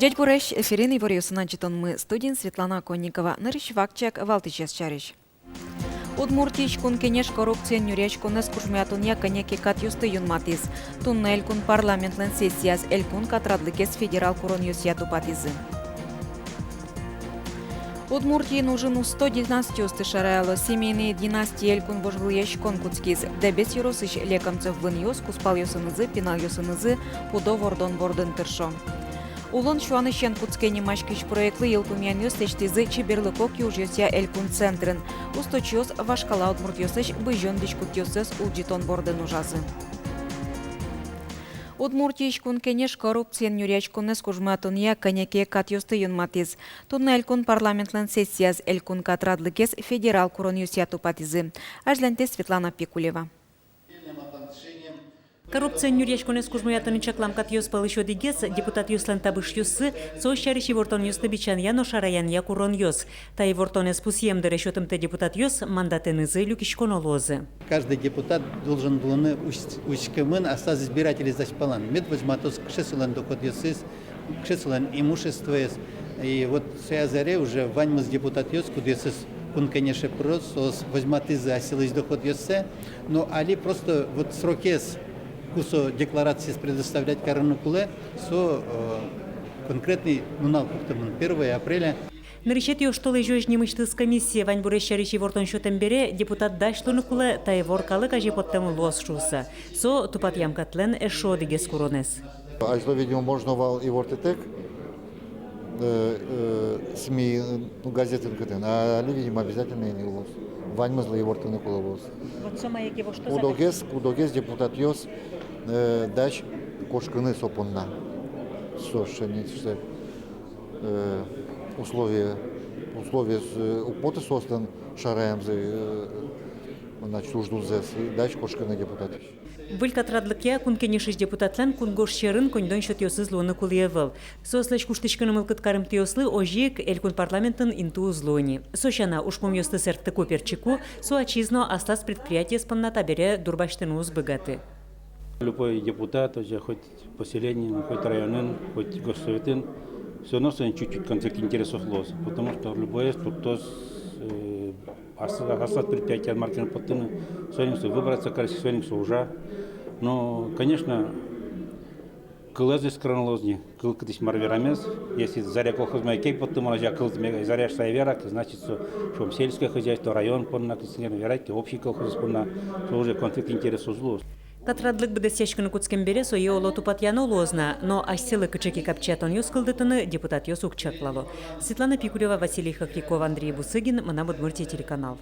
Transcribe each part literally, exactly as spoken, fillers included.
Ӟечбуресь! Эфирын иворъёсын ӝытонмы, студиын Светлана Конникова. Нырысь вакчияк валтӥсез сярысь. Удмуртиысь Кун Кенеш коррупциен нюръяськонэз кужмоятонъя кӧня ке катъёсты юнматӥз. Туннэ Элькун парламентлэн сессияз элькун катрадлыкез федерал куронъёсъя тупатӥзы. Удмуртиын ужын усто династиосты шараяло. «Семейные династии» элькун вожвылъяськон кутскиз. Дэбес ёросысь Лекомцев вынъёс кузпалъёсынызы, пиналъёсынызы пудо вордон бордын тыршо. «Улон сюанысен кутске» нимаськись проектлы йылпумъянъёс лэсьтӥзы чеберлыко киужъёсъя элькун центрын. Усточиос вашкала удмуртъёслэсь бызён дӥськутъёссэс улӟытон бордын ужазы. Удмуртиысь Кун Кенеш коррупциен нюръяськонэз кужмоятонъя кӧня ке катъёсты юнматӥз. Туннэ Элькун парламентлэн сессияз элькун катрадлыкез федерал куронъёсъя тупатӥзы. Азьланьтэ Светлана Пикулева. Коррупциен нюръяськонэз кужмоятыны чаклам катъёс пӧлысь одӥгез — депутатъёслэн табышъёссы, соос сярысь ивортонъёсты бичанъя но шараянъя куронъёс. Та ивортонэз пусъем дыре сётымтэ депутатъёс мандатэнызы люкиськоно луозы. Каждый депутат должен луыны усь-, учкемын аслаз избирателез азьпалан. Мед возьматоз, кыӵе солэн доходъёсыз, кыӵе солэн имуществоез. И вот сое азьло уже ваньмыз депутатъёс, кудъёсыз Кун Кенеше пыроз, соос возьматӥзы асьсэлэсь доходъёссэ. Но али просто вот срокез, ку со декларациез предоставлять карыны кулэ, со, э, конкретный нунал пуктэмын — первое апреля. Нырысетӥ оштолэзёзь нимысьтыз комиссие ваньбурез сярысь ивортон сётэм бере депутат дась луыны кулэ, та ивор калык азе поттэмын луоз шуыса. Со тупатъям катлэн эшшо одӥгез куронэз. Азьло, видимо, можно вал ивортытэк, э, э, СМИ, ну, газетын кытын, а али, видимо, обязательно ини луоз. Ваньмызлы ивортыны кулэ луоз. Вот со мае ке воштоз-а? Кудогез, кудогез депутатъёс, э, дась кошкыны со понна. Со сыӵе ни, сыӵе, э, условие, условиез, э, уг поты соослэн шараямзы, э, значит, уждунзэс, и дась кошкыны депутатъёс. Выль катрадлыкъя Кун Кенешысь депутатлэн кунгож сьӧрын коньдон счётъёсыз луыны кулэ ӧвӧл. Соослэсь куштӥськыны мылкыд карымтэослы озьы ик Элькун парламентын инты уз луы ни. Со сяна, ужпумъёсты сэрттыку-пертчыку, со ачиз но аслаз предприятиез понна табере дурбасьтыны уз быгаты. Любой депутат, уже хоть поселениын, хоть районын, хоть госсоветын, всё равно соин чуть-чуть конфликт интересов луоз, потому что любоез туртоз, э, ас-, аслаз предприятиен мар ке но поттыны, соин ик со выбраться кариське, соин ик со ужа. Но, конечно, кылэз эскерон луоз ни, кыл кытысь мар верамез. Если «Заря» колхозме ик ӧй потты, мон озьы кылзэ, «Заря» шуса ӧй вера ке, значит, со, шуом, сельское хозяйство, район понна кытысь ке но вераське, общий колхоз понна, со уже конфликт интересов луоз. Катрадлык быдэсъяськыны кутскем бере сое, оло, тупатъяно луоз на, но асьсэлы кыӵе ке капчиятонъёс кылдытыны депутатъёс уг чаклало. Светлана Пикулева, Василий Хохряков, Андрей Бусыгин, «Мынам Удмуртие» телеканал.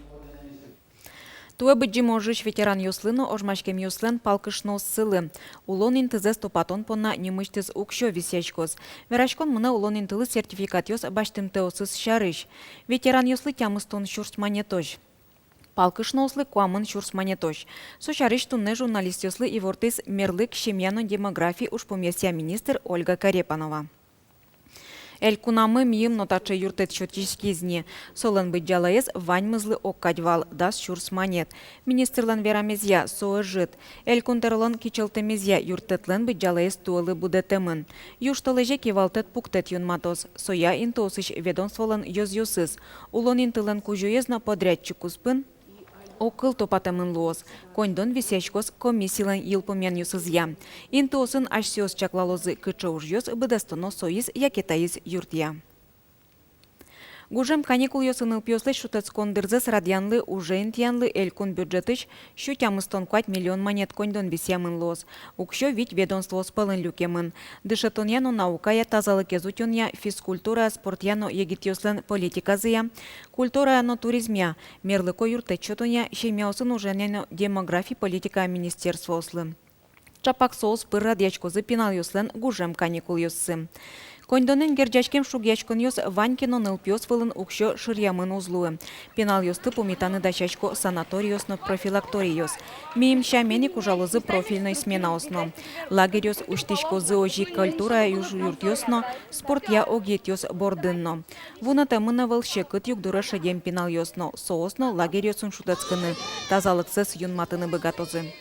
Туэ Быдӟым ожысь ветеранъёслы но ожмаськемъёслэн палкышноосызлы улон интызэс тупатон понна нимысьтыз уксё висъяськоз. Вераськон мынэ улон интылы сертификатъёс басьтымтэосыз сярысь. Ветеранъёслы тямыстон сюрс манетозь, палкышноослы куамын сюрс манетозь. Со сярысь туннэ журналистъёслы ивортӥз мерлык, семья но демографи ужпумъёсъя министр Ольга Корепанова. Элькунамы миым но таӵе юрттэт сётӥськиз ни. Солэн быдӟалаез ваньмызлы огкадь вал — дас сюрс манет. Министрлэн верамезъя, со ӧжыт. Элькун тӧролэн кичӧлтэмезъя, юрттэтлэн быдӟалаез туэлы будэтэмын. Южтолэзе кивалтэт пуктэт юнматоз. Соя интыосысь ведомстволэн ёзъёсыз, улон интылэн кузёез но подрядчик куспын огкыл тупатэмын луоз. Коньдон висъяськоз комиссилэн йылпумъянъёсызъя. Интыосын асьсэос чаклалозы, кыӵе ужъёс быдэстоно соиз яке таиз юртъя. Гужем каникулъёсы нылпиослэсь шутэтскон дырзэс радъянлы, уже интыянлы элькун бюджетысь сю тямыстон куать миллион манет коньдон висъямын луоз. Уксё вить ведомствоос пӧлын люкемын: дышетонъя но наукая, тазалыкез утёнъя, физкультурая, спортъя но егитъёслэн политиказыя, культурая но туризмъя, мерлыко юрттэт сётонъя, семьяосын ужанъя но демографи политикая министерствоослы. Чапак соос пыр радъяськозы пиналъёслэн гужем каникулъёссы. Коньдонэн герӟаськем шугъяськонъёс вань ке но, нылпиос вылын уксё шыръямын уз луы. Пиналъёсты пумитаны дасясько санаторийёс но профилакторийёс. Миым сямен ик ужалозы профильной сменаос но. Лагерьёс усьтӥськозы озьы ик культурая ужъюртъёс но, спортъя огъетъёс бордын но. Вунэтэмын ӧвӧл секыт югдуре шедем пиналъёс но. Соос но лагерьёсын шутэтскыны, тазалыксэс юнматыны быгатозы.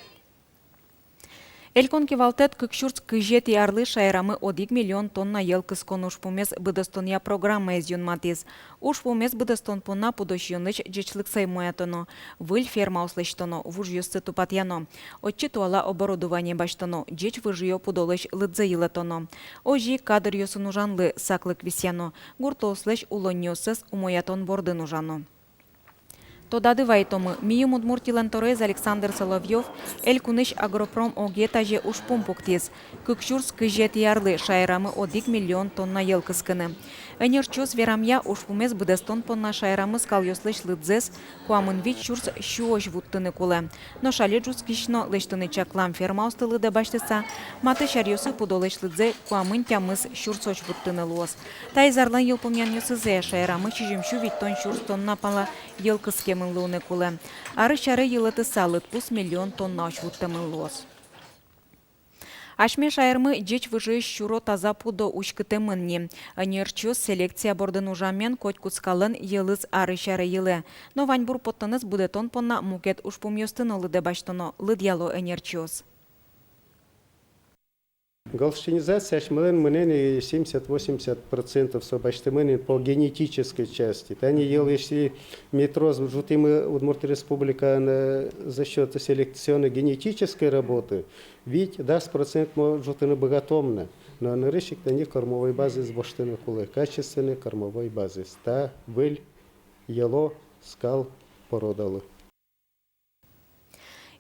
Элькун кивалтэт кык сюрс кызетӥ арлы шаерамы одӥг миллион тонна йӧл кыскон ужпумез быдэстонъя программаез юнматӥз. Ужпумез быдэстон понна пудо сиёнлэсь ӟечлыксэ умоятоно, выль фермаос лэсьтоно, вужъёсты тупатъяно, отчы туала оборудование басьтоно, ӟеч выжыё пудолэсь лыдзэ йылэтоно. Озьы ик кадръёсын ужанлы саклык висъяно, гуртоослэсь улонниоссэс умоятон бордын ужано. Тодады вайытомы, мийым Удмуртилэн тӧроез Александр Соловьёв элькунысь агропром огъет азе ужпум пуктӥз. Кык сюрс кызетӥ арлы шаерамы одӥг миллион тонна йӧл кыскыны. Ӧнерчиос верамъя, ужпумез быдэстон понна шаерамы скалъёслэсь лыдзэс куамын вить сюрс сюозь вуттыны кулэ. Нош али ӝутскись но лэсьтыны чаклам фермаосты лыдэ басьтыса, матысь аръёсы пудолэсь лыдзэ куамын тямыс сюрсозь вуттыны луоз. Таиз арлэн йылпумъянъёсызъя шаерамы сизьым сю витьтон сюрс тонна пала йӧл кыскемын луыны кулэ. Арысь аре йылэтыса, лыдпус миллион тоннаозь вуттэмын луоз. Асьме шаермы ӟеч выжыысь сюро таза пудо уськытэмын ни. Ӧнерчиос селекция бордын ужамен, котькуд скаллэн йӧлыз арысь аре йылэ. Но ваньбур поттонэз будэтон понна мукет ужпумъёсты но лыдэ басьтоно, лыдъяло ӧнерчиос. Голштинизация асьмелэн мынэ ни, семьдесят-восемьдесят процентов со басьтэмын ни по генетической части. Тани йӧл, если ми трос ӝутӥмы Удмурт Республикаын, э, за счёт селекционно-генетической работы, вить-дас процент мон ӝутыны быгатом на. Но нырысь ик тани кормовой базис воштыны кулэ, качественный кормовой базис. Та выль йӧло скал породалы.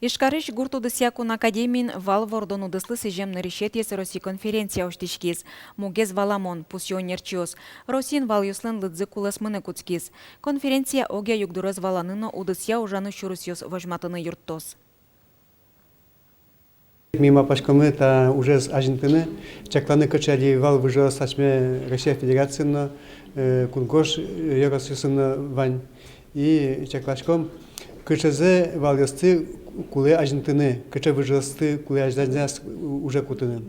Ижкарысь гурт удысъя кун академиын вал вордон удыслы сӥзем нырысетӥез Россий конференция усьтӥськиз. Мугез валамон, пусъё ӧнерчиос. Россиын валъёслэн лыдзы кулэсмыны кутскиз. Конференция огъя югдурез валаны но удысъя ужаны сюресъёс возьматыны юрттоз. Ми малпаськомы та ужез азинтыны, чакланы, кыӵе али вал выжыос асьме Россия Федерациын но, э, кунгож ёросъёсын но вань. И чакласьком, кыӵезэ валъёсты кулэ азинтыны, кыӵе выжыосты кулэ азинтыны, уже кутыны.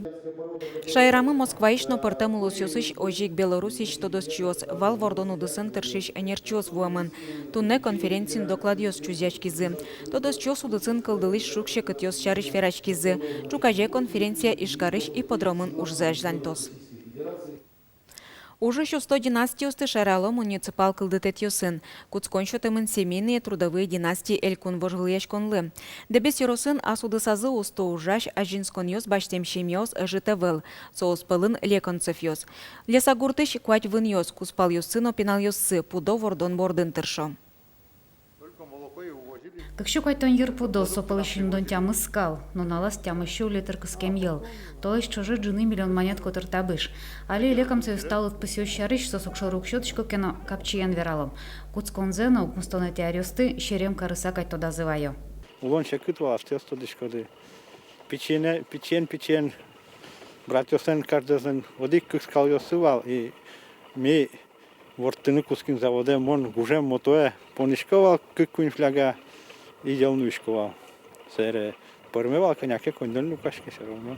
Шаерамы Москваысь но пӧртэм улосъёсысь, озьы ик Белоруссиысь тодосчиос, вал вордон удысын тыршись ӧнерчиос вуэмын. Туннэ конференциын докладъёс чузъяськизы. Тодосчиос удысын кылдылӥсь шуг-секытъёс сярысь вераськизы. Ӵуказе конференция Ижкарысь ипподромын ужзэ азьланьтоз. Ужысь усто династиосты шарало муниципал кылдытэтъёсын. Кутскон сётэмын «Семейные трудовые династии» элькун вожвылъяськонлы. Дэбес ёросын ас удысазы усто ужась, азинсконъёс басьтэм семьяос ӧжыт ӧвӧл. Соос пӧлын Лекомцевъёс. Лесагуртысь куать вынъёс, кузпалъёссы но пиналъёссы, пудо вордон бордын тыршо. Кык сю куатьтон йыр пудо, со пӧлысь ньыльдон тямыс скал, нуналаз тямыс сю литр кыскем йӧл. Толэзь ӵоже ӝыны миллион манет котыр табыш. Али Лекомцевъёс та лыдпусъёс сярысь, соос огшоры уг сётӥсько ке но, капчиен вералом. Кутсконзэ но укмыстонэтӥ аръёсты серем карыса кадь тодазы вайо. Улон секыт вал, асьтэос тодӥськоды. Пичиен, пичиен, пичиен братъёслэн каждоезлэн одӥг-кык скалъёссы вал, и ми ворттыны кутским заводэ, мон гужем мотое понӥсько вал кык-куинь фляга и йӧл нуисько вал. Сэре пӧрме вал, кӧня ке коньдон люкаське всё равно.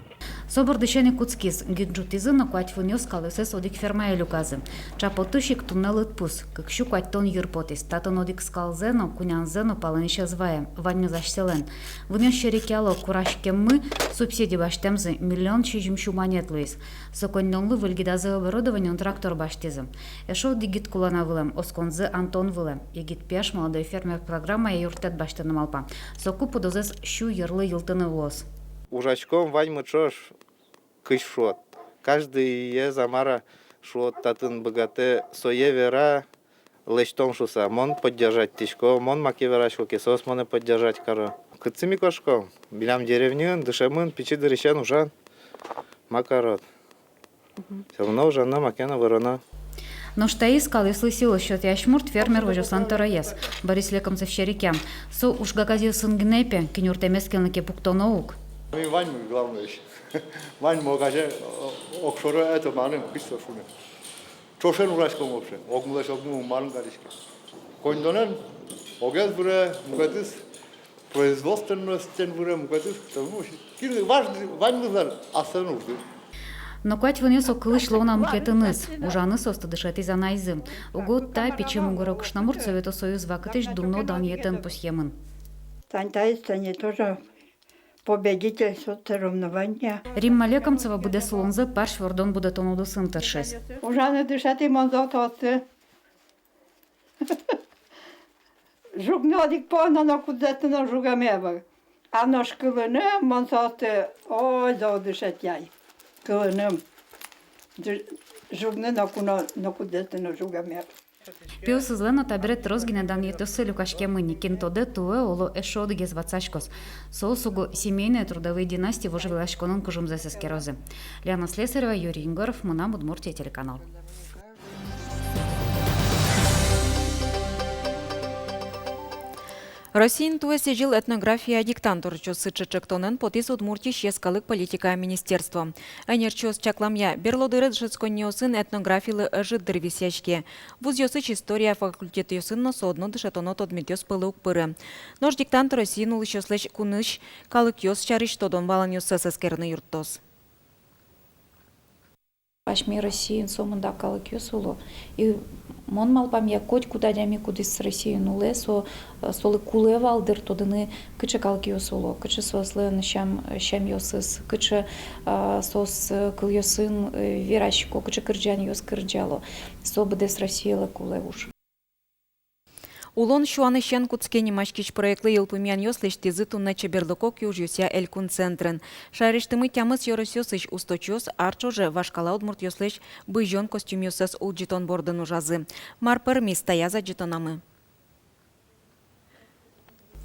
Со бордысен ик кутскиз, гид ӝутӥзы но куать вынъёс скалъёссэс одӥг фермае люказы. Чапотысь ик туннэ лыдпус, кык сю куатьтон йыр потӥз. Татын одӥг скалзэ но, кунянзэ но палэнысь ӧз вае, ваньмыз асьсэлэн. Вынъёс серекъяло, кураськеммы, субсиди басьтэмзы миллион сизьым сю манет луиз. Со коньдонлы выль гидазы оборудование но трактор басьтӥзы. Эшшо одӥг гид кулэ на вылэм, осконзы Антон вылэм. Егит пияш «Молодой фермер» программая юрттэт басьтыны малпа. Соку пудозэс сю йырлы йылтыны луоз. Ужаськом ваньмы ӵош, кызьы шуод. Каждыез, а мар-а шуод, татын быгатэ, сое вера, лэсьтом шуса. Мон поддержать тӥсько, мон маке верасько ке, соос монэ поддержать каро. Кытчы ми кошком? Милям деревняын, дышемын, пичи дырысен ужан. Ма карод? Всё равно ужано, маке но выроно. Нош таиз скалъёслы силос сётӥсь мурт — фермер возёслэн тӧроез Борис Лекомцев серекъям. Со ужгагазъёсын гинэ пе, кин юрттэмез кинлы ке пуктоно ук. Ну и ваньмы, главное, ваньмы огазе, о, огшоры это, марын, кызьы со шуны. Ӵошен ужаськом вообще, огмылэсь огмы марын кариське. Коньдонэн огез выре, мукетыз производственностен выре, мукетыз, ну, кин важный, ваньмызлэн аслэн уждыз. Но куать вынъёс огкылысь луо на мукетыныз. Ужаны соосты дышетӥз анайзы. Уго та пичи мугоро кышномурт Совето Союз вакытысь дуно данъетэн пусъемын. Тань таиз, тани тоже Победитель соцсоревнования. Римма Лекомцева быдэс улонзэ парсь вордон-будэтон удысын тыршиз. Ужаны дышетӥ мон золотосы. Жугны одӥг пол но, но кудзэ но жугаме ӧвӧл. А нош кылыны мон соосты, ой, зол дышетъяй. Кылыным. Жу-, жугны но куно, но кудзэ но жугаме ӧвӧл. Пиосызлэн но табере трос гинэ данъетъёссы люкаськемын ни, кин тодэ, туэ оло эшшо одӥгез ватсаськоз. Соос уго семейной трудовой династия вожвылъяськонын кужымзэс эскерозы. Лиана Слесарева, Юрий Егоров, «Мынам Удмуртие» телеканал. Россиын туэ сӥзьыл этнография диктант ортчоз. Сыӵе ӵектонэн потӥз Удмуртиысь йӧскалык политикая министерство. Ӧнерчиос чакламъя, берло дыре дышетсконниосын этнографилы ӧжыт дыр висъяське. Вузъёсысь история факультетъёсын но со одно дышетоно тодметъёс пӧлы уг пыры. Нош диктант Россиын улӥсьёслэсь кунысь калыкъёс сярысь тодон-валанъёссэс эскерыны юрттоз. Асьме Россиын сомында калыкъёс уло. И мон малпамъя, котькуд адями, кудӥз Россиын улэ, со, э, солы кулэ вал дыр тодыны, кыӵе калыкъёс уло, кыӵе соослэн сям-, сямъёсыз, кыӵе, а, соос, э, кылъёсын, э, верасько, кыӵе кырӟанъёс кырӟало. Со быдэс Россиелы кулэ уж. «Улон сюанысен кутске» нимаськись проектлы йылпумъянъёс лэсьтӥзы туннэ чеберлыко киужъёсъя элькун центрын. Шаерысьтымы тямыс ёросъёсысь усточиос ар ӵоже вашкала удмуртъёслэсь бызён костюмъёссэс улӟытон бордын ужазы. Мар пӧрмиз, таяз адӟытонамы.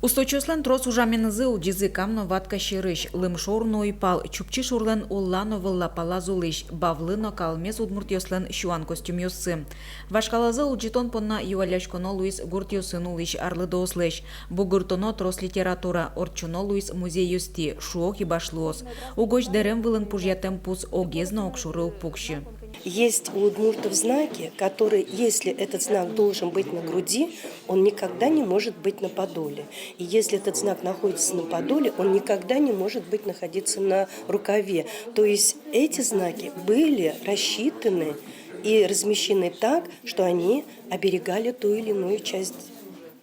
Усточиослэн трос ужаменызы улӟизы Кам но Ватка сьӧрысь, Лымшор но Уйпал, Чупчи шурлэн улла но вылла палаз улӥсь, Бавлы но Калмез удмуртъёслэн сюан костюмъёссы. Вашкалазэ улӟытон понна юалляськоно луиз гуртъёсын улӥсь арлыдоослэсь, бугыртоно трос литература, ортчоно луиз музейёстӥ, шуо кибашлыос. Угось дэрем вылын пужъятэм пус огез но огшоры уг пуксьы. Есть у удмуртов знаки, которые, если этот знак должен быть на груди, он никогда не может быть на подоле. И если этот знак находится на подоле, он никогда не может быть находиться на рукаве. То есть эти знаки были рассчитаны и размещены так, что они оберегали ту или иную часть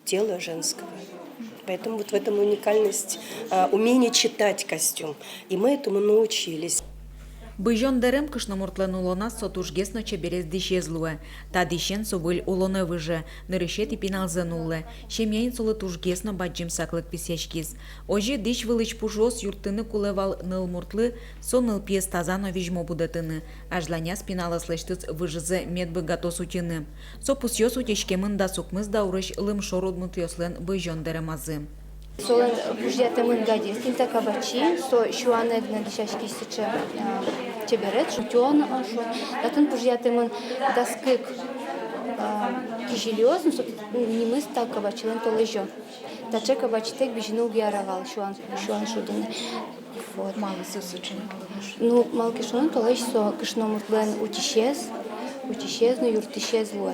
тела женского. Поэтому вот в этом уникальность, а, умение читать костюм. И мы этому научились. Бызён дэрем кышномуртлэн улоназ со тужгес но чеберез дӥсез луэ. Та дӥсен со выль улонэ выжы, нырысетӥ пиналзэ нуллэ. Семьяын солы тужгес но бадӟым саклык висъяськиз. Озьы дӥсь вылысь пужыос юрттыны кулэ вал нылмуртлы, со нылпиез таза но визьмо будэтыны. Азьланяз пинал аслэсьтыз выжызэ мед быгатоз утьыны. Со пусъёс утиськемын дас укмыс даурысь Лымшор удмуртъёслэн бызён дэремазы. Солэн пужъятэмын гадез, тӥни та кабачи, со сюанэ гинэ дӥсяськись сыӵе, а, чеберет, шутён, а, шуо. Татын пужъятэмын дас кык, а, кизилиос, ну, со, ну, нимыз та кабачилэн толэзё. Таӵе кабачитэк бызьыны уг яра вал сюан, сюан шудыны. Вот. Малы со сыӵе? Ну, малы ке шуоно, толэзь со кышномуртлэн утисез, утисез но юрттӥсез луэ.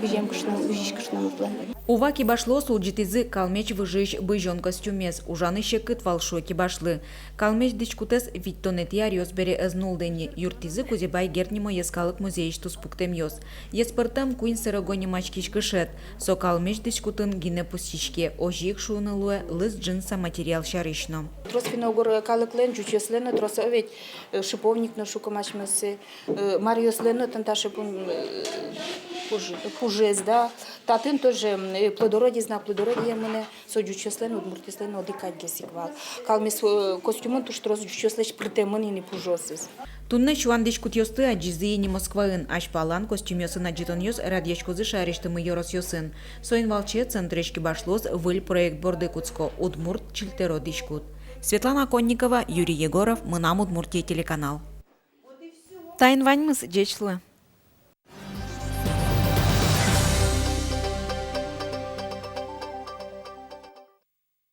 Бызем кышно-, бызись кышномуртлэн. Ува кибашлыос улӟытӥзы Калмез выжыысь бызён костюмез. Ужаны секыт вал, шуо кибашлы. Калмез дӥськутэз витьтонэтӥ аръёс бере ӧз нуллэ ни. Юрттӥзы Кузебай Герд нимо йӧскалык музейысь туспуктэмъёс. Йӧспӧртэм куинь сэрего нимаськись кышет. Со Калмез дӥськутын гинэ пусйиське, озьы ик шуыны луэ лыз джинса материал сярысь но. Трос финно-угор калыклэн, ӟучъёслэн но трос, о, ведь, э, шиповник но шуом асьмеос, э, маръёслэн но тӥни та шипун, э, пуж-, пужез, да. Татын тоже, э, плодородие, знак плодородия мынэ. Со ӟучъёслэн, удмуртъёслэн одӥг кадьгес ик вал. Калмез, э, костюмын туж трос ӟучъёслэсь пыртэмын ини пужыосыз. Туннэ сюан дӥськутъёсты адӟизы ини Москваын. Азьпалан костюмъёсын адӟытонъёс радъяськозы шаерысьтымы ёросъёсын. Соин валче центрысь кибашлыос выль проект борды кутско: удмурт чильтэро дӥськут. Светлана Конникова, Юрий Егоров, «Мынам Удмуртие» телеканал. Таин ваньмыз, ӟеч луэ.